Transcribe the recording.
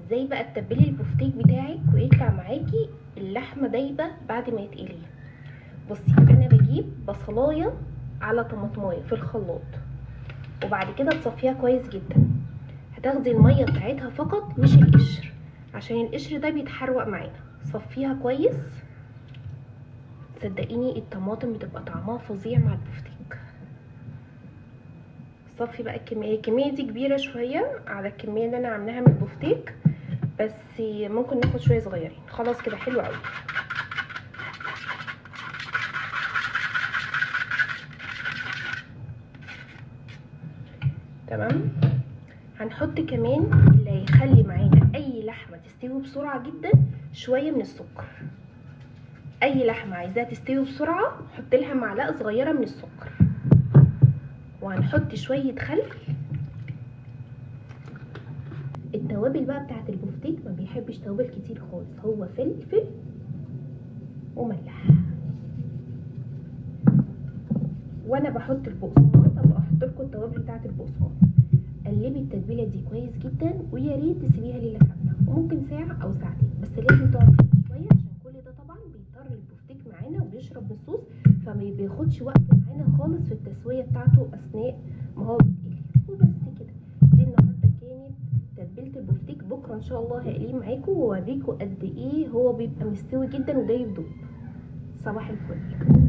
ازاي بقى تتبلي البفتيك بتاعك ويطلع معاكي اللحمة دايبه بعد ما يتقلي؟ بصي، انا بجيب بصلايه على طماطمايه في الخلاط، وبعد كده تصفيها كويس جدا. هتاخدي المية بتاعتها فقط مش القشر، عشان القشر ده بيتحروق معانا. صفيها كويس، صدقيني الطماطم بتبقى طعمها فظيع مع البفتيك. صفي بقى الكمية، الكمية دي كبيرة شوية على الكمية اللي انا عاملاها من البفتيك، بس ممكن ناخد شوية صغيرين. خلاص كده حلو قوي. تمام. هنحط كمان اللي هيخلي معانا اي لحمه تستوي بسرعة جدا شوية من السكر. اي لحمه عايزاها تستوي بسرعة حط لها معلقه صغيرة من السكر. وهنحط شوية خل. التوابل بقى بتاعت البفتيك ما بيحبش توابل كتير خالص، هو فلفل وملح. وانا بحط البقسماط ابقى احط لكم التوابل بتاعت البقسماط. قلبي التتبيله دي كويس جدا، ويا ريت تسيبيها ليلة كاملة، وممكن ساعة او ساعتين، بس لازم تقعد فيها شوية عشان كل ده طبعا بيطر البفتيك معانا وبيشرب من الصوص، فما بياخدش وقت معانا خالص في التسوية بتاعته اثناء ما هو بيتقلي. وبس كده، دي النهارده كانت تتبيله البفتيك. بكره ان شاء الله هقليه معاكم واوريكم قد ايه هو بيبقى مستوي جدا ودايب دوب. صباح الفل.